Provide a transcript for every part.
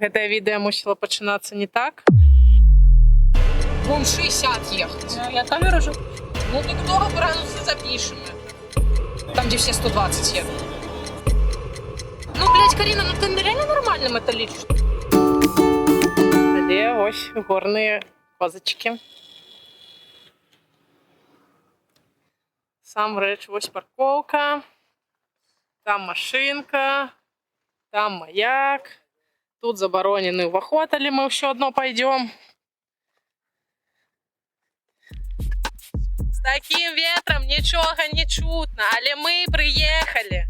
Гэтае відэа мусіла пачынацца не так. Будем 60 ехать. Я камеру уже. Ну, так добра, ну запишем. Там, где все 120 едут. Ну, блядь, Карина, ну ты реально нормальным это лічиш? Але вось горныя козачкі. Сам рэч, вось паркоўка. Там машинка, там маяк. Тут забаронены ўваход, але мы ўсё адно пойдём. З такім ветрам нічога не чутна, але мы прыехалі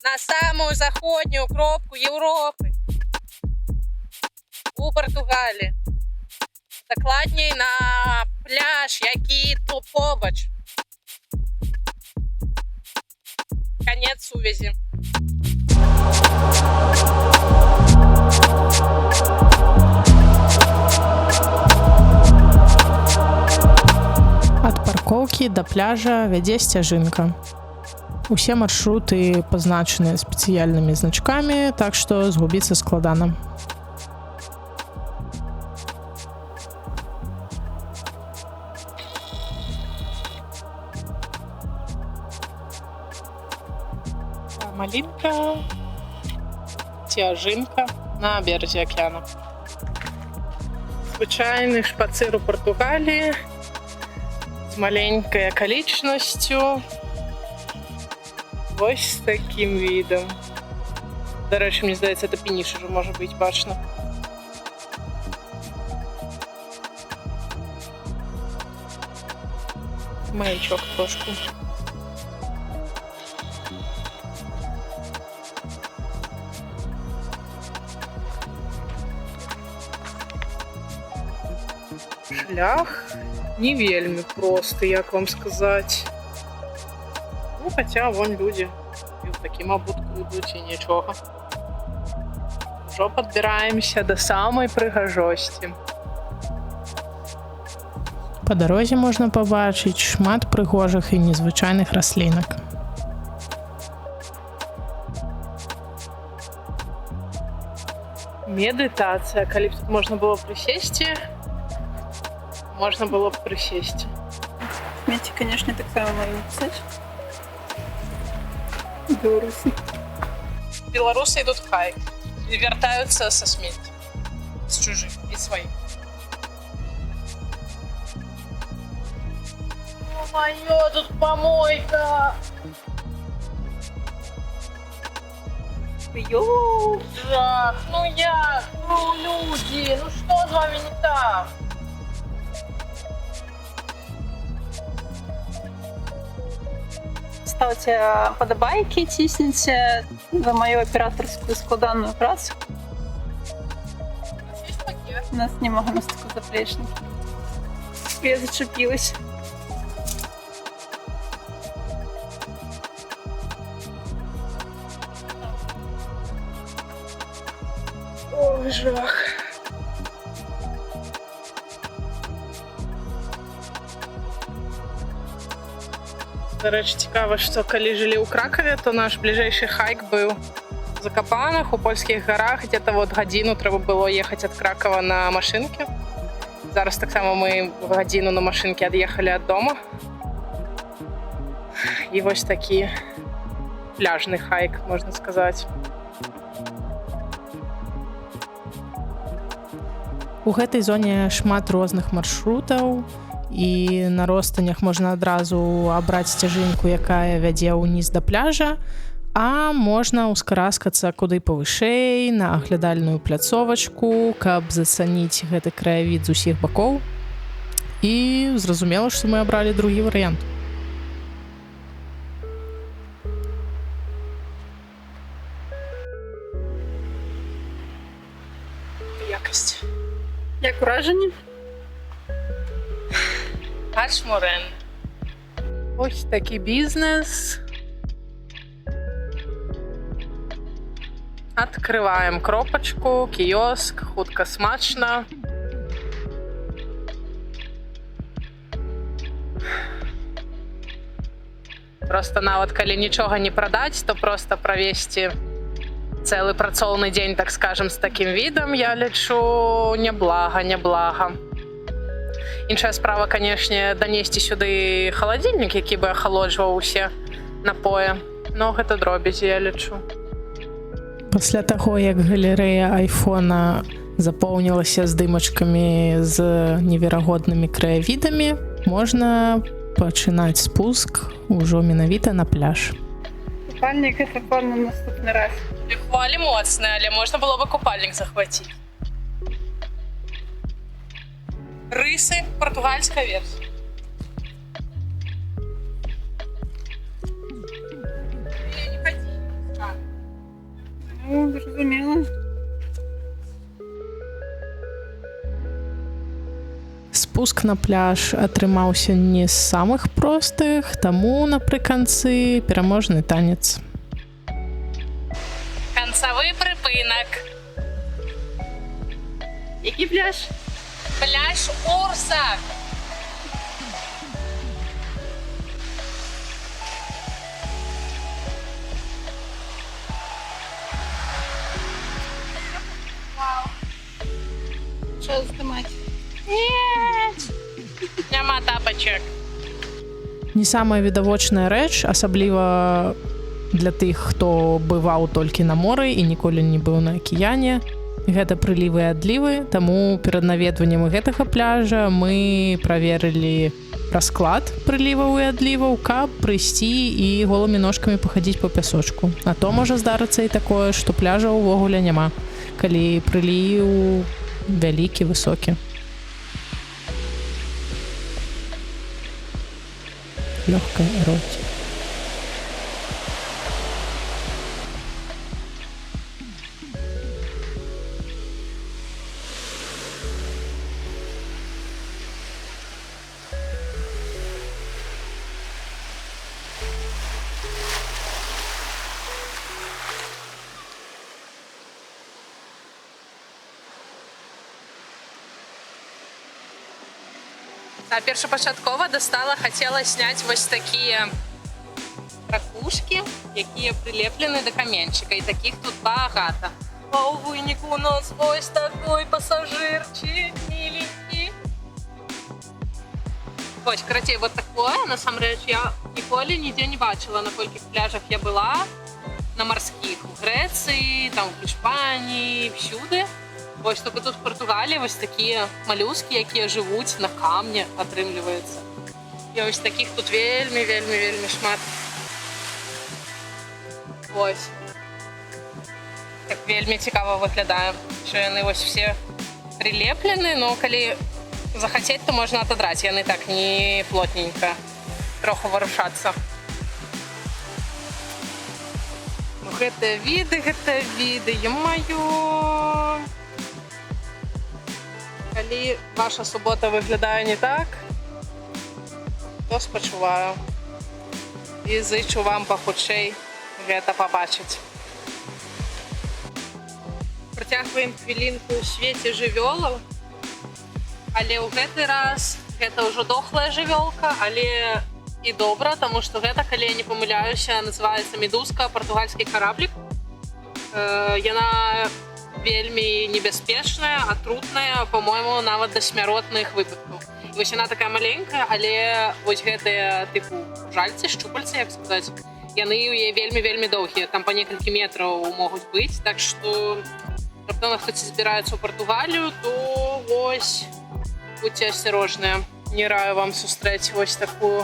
на самую заходнюю кропку Еўропы. У Португаліі. Дакладней, на пляж, які то побач. Конец сувязі. Ад паркоўкі да пляжа вядзе сцяжынка. Усе маршруты пазначаны спецыяльнымі значкамі, так што згубіцца складана. Малінка ці ажынка на беразе акеана. Звычайны шпацыр у Португаліі з маленькай акалічнасцю. Вось з такім відам. Дарэчы, мне здаецца, это Пеніш ужо можа быць бачна. Маячок трошку. Шлях не вельмі просты, як вам сказаць. Ну, хаця вон людзі і ў такім абутку ідуць, і нічога. Ужо падбіраемся да самай прыгажосці. Па дарозе можна пабачыць шмат прыгожых і незвычайных раслінак. Медытацыя, калі б тут можна было прысесці, можна было б прысесці. Смеці, конечно, таксама маю написать. Беларусы. Беларусы ідуць хайк і вяртаюцца са смецця. З чужых і сваіх. Ё-моё, тут помойка! Йоу! Жах, ну як? Ну, люди, ну что з вами не так? Ставце падабайкі, цісніце за маю аператарскую складаную працу. У нас есть пакет? У нас няма гностику заплечнікі. Я зачепилась. Ой, жах. Дарэчы, цікава, што калі жылі ў Кракаве, то наш бліжэйшы хайк быў в Закапанах, у польскіх гарах, где-то вот гадзіну трэба было ехаць ад Кракава на машынке. Зараз таксама мы гадзіну на машынке ад'ехалі ад дома. І вось такі пляжны хайк, можна сказаць. У гэтай зоне шмат розных маршрутаў, і на ростанях можна адразу абраць сцяжынку, якая вядзе ўніз да пляжа, а можна ўскараскацца куды павышэй, на аглядальную пляцовачку, каб зацаніць гэты краявід з усіх бакоў. І зразумела, што мы абралі другі варыянт. Якасць. Як уражанне? Ачмурен. Ось такі бізнес. Открываем кропачку, кіёск, хутка смачна. Просто нават калі нічога не прадаць, то просто правесці Цэлы працоўны дзень, так скажем, з такім відам, я лічу, няблага, няблага. Іншая справа, канешне, данесці сюды халадзільнік, які бы ахалоджваў усе напоі. Но гэта дробязі, я лічу. Пасля таго, як галерэя айфона запоўнілася здымачкамі з неверагоднымі краявідамі, можна пачынаць спуск ужо менавіта на пляж. Купальнік — гэта план на наступны раз. Хвалі моцныя, але можна было бы купальнік захваціць. Рысы, португальская версия. Не ходи. Ну, зразумела. Спуск на пляж атрымаўся не з самых простых, таму напрыканцы пераможны танец. Канцавы прыпынак. Які пляж? Пляж Урса. Час здымаць. Нет. Няма тапачак. Не самая відавочная рэч, асабліва для тых, хто бываў толькі на моры і ніколі не быў на акіяне. Гэта прылівы і адлівы, таму перад наведваннем гэтага пляжа мы праверылі расклад прыліваў і адліваў, каб прыйсці і голымі ножкамі пахадзіць па пясочку. А то можа здарыцца і такое, што пляжа ўвогуле няма, калі прыліў вялікі, высокі. Лёгкая эротика. А першапачаткова дастала, хацела сняць вось такія ракушкі, якія прылеплены да каменьчыка, і такіх тут багата. А ў выніку у нас вось такой пасажырчык миленький. Вось, карацей, вот такое, насамрэч, я ніколі нідзе не бачыла, на колькіх пляжах я была, на марскіх, у Грэцыі, там в Іспаніі, всюды. Вось только тут в Португалії вось такія малюскі, якія жывуць на камне, атрымліваецца. І ось такіх тут вельмі, вельмі, вельмі шмат. Вось. Так вельмі цікава выглядае, що яны вось все прилеплены, но калі захацець, то можна отодрать, яны так не плотненько, троху варушацца. Ну, гэтыя віды, ё-маё! Калі ваша субота выглядае не так, то спачуваю. І зычу вам пахутчэй гэта пабачыць. Працягваем хвілінку ў свеце жывёлаў, але ў гэты раз гэта ўжо дохлая жывёлка, але і добра, таму што гэта, калі я не памыляюся, называецца медузка, партугальскі караблік. Яна вельмі небяспечная, атрутная, по-моему, нават да смяротных выпадкаў. І вось яна такая маленькая, але вось гэтыя тыпу жальцы, шчупальцы, як сказаць, яны ў яе вельмі-вельмі доўгія, там па некалькі метраў могуць быць, так што раптам хтосьці збіраецца ў Португалію, то вось будьце асцярожныя. Не раю вам сустрэць вось такую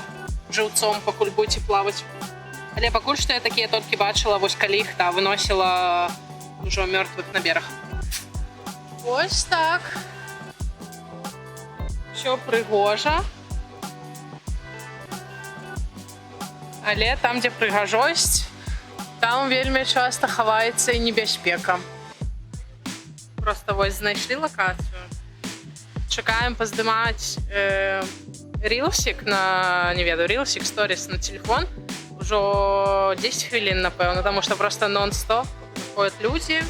жыўцом, пакуль будзеце плаваць. Але пакуль што я такія толькі бачыла, вось калі іх та выносіла ўжо мёртвых на бераг. Вось так. Всё прыгожа. Але там, дзе прыгажосць, там вельмі часта хаваецца і небяспека. Просто вось знайшлі лакацыю. Чакаем паздымаць рилсик на, не ведаю, рилсик, сторис на телефон. Ужо 10 хвілін, напэўна, таму што просто нон-стоп ходят люди,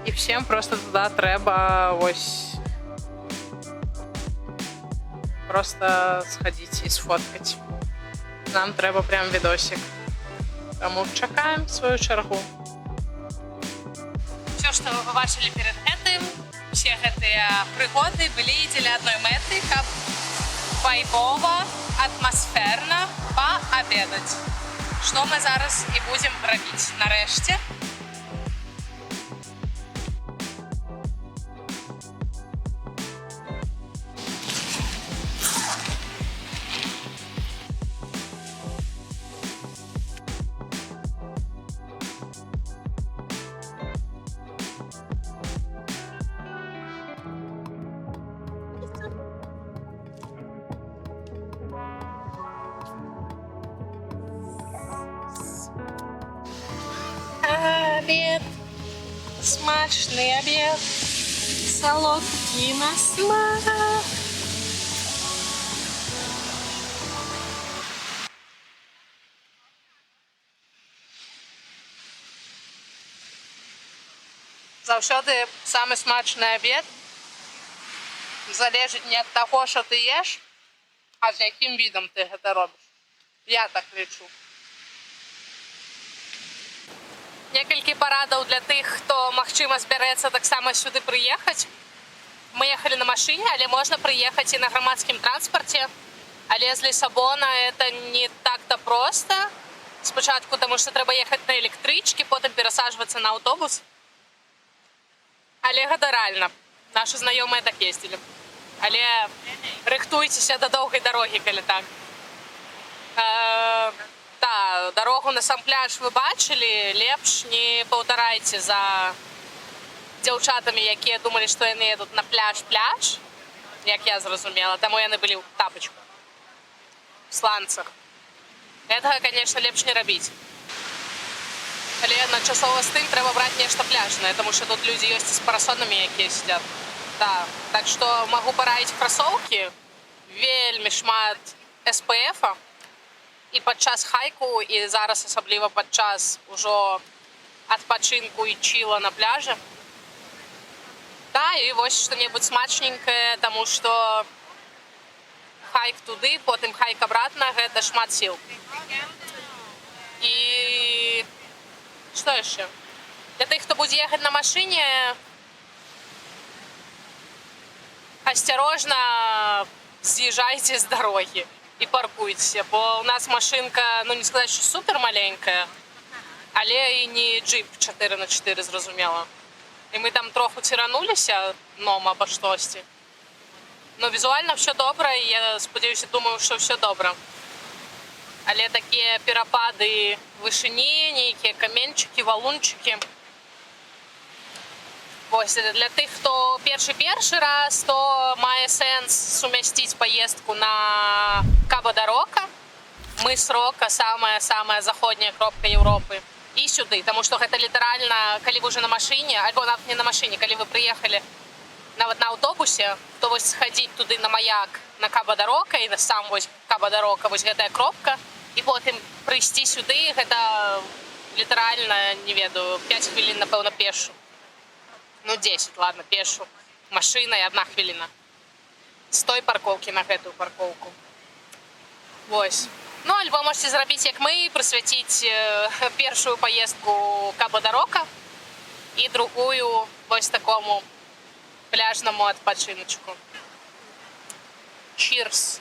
і всем просто туда трэба вось просто схадзіць і сфоткаць. Нам трэба прям відосик. Таму чакаем сваю чаргу. Усё, што вы пабачылі перад гэтым, усе гэтыя прыгоды былі дзеля адной мэты, каб вайбова, атмасферна паабедаць. Што мы зараз і будзем рабіць нарэшце. Обед, смачны обед, салодкі на смак. Заўсёды самы смачны обед залежыць не ад таго, що ты еш, а з якім відам ты гэта робіш. Я так лічу. Некалькі парадаў для тых, хто, магчыма, збярэцца таксама сюды прыехаць. Мы ехалі на машыне, але можна прыехаць і на грамадскім транспарце. Але з Лісабона это не так-то просто. Спачатку, таму што трэба ехаць на электрычке, потым перасаджвацца на аўтобус. Але гэта рэальна. Нашы знаёмыя так ездзілі. Але рыхтуйцеся да доўгай дарогі, калі так. Та, дарогу на сам пляж вы бачылі, лепш не паўтарайце за дзяўчатамі, якія думалі, што яны едуць на пляж-пляж, як я зразумела, таму яны былі ў тапачках, в сланцах. Гэтага, конечно, лепш не рабіць. Але адначасова з тым трэба браць нешта пляжнае, таму што тут людзі ёсць і з парасонамі, якія сядзяць. Да. Так што магу параіць красоўкі, вельмі шмат SPF-а, і падчас хайку, і зараз асабліва падчас ужо адпачынку і чыла на пляжы. Да, і вось што-небудзь смачненькае, таму што хайк туды, потым хайк обратно, гэта шмат сіл. І што яшчэ? Для тых, хто будзе ехаць на машыне, асцярожна з'езжайце з дарогі і паркуйцеся, бо у нас машинка, ну, не сказаць, що супер маленькая, але і не джип 4 на 4, зразумела. І мы там троху цірануліся дном або штосьці. Но візуальна все добра, і я спадзяюся, думаю, що все добра. Але такія перапады вышыні, нейкія каменчыкі, валунчыкі. Вось, для тых, хто першы раз, то мае сэнс сумясціць паездку на Кабо-да-Рока. Мыс Рока, самая-самая заходняя кропка Еўропы. І сюды, таму што гэта літаральна, калі вы уже на машыне, альбо нават не на машыне, калі вы прыехалі нават на аўтобусе, то вось схадзіць туды на маяк на Кабо-да-Рока і на сам вось Кабо-да-Рока, вось гэтая кропка, і потым прыйсці сюды, гэта літаральна, не ведаю, 5 хвілін, напэўна, пешу. Ну, 10, ладно, пешу. Машына і одна хвіліна. З той паркоўкі на гэтую паркоўку. Вось. Ну, альбо можете зрабіць, як мы, прысвяціць першую паездку Кабо-да-Рока і другую вось такому пляжнаму адпачыначку. Cheers!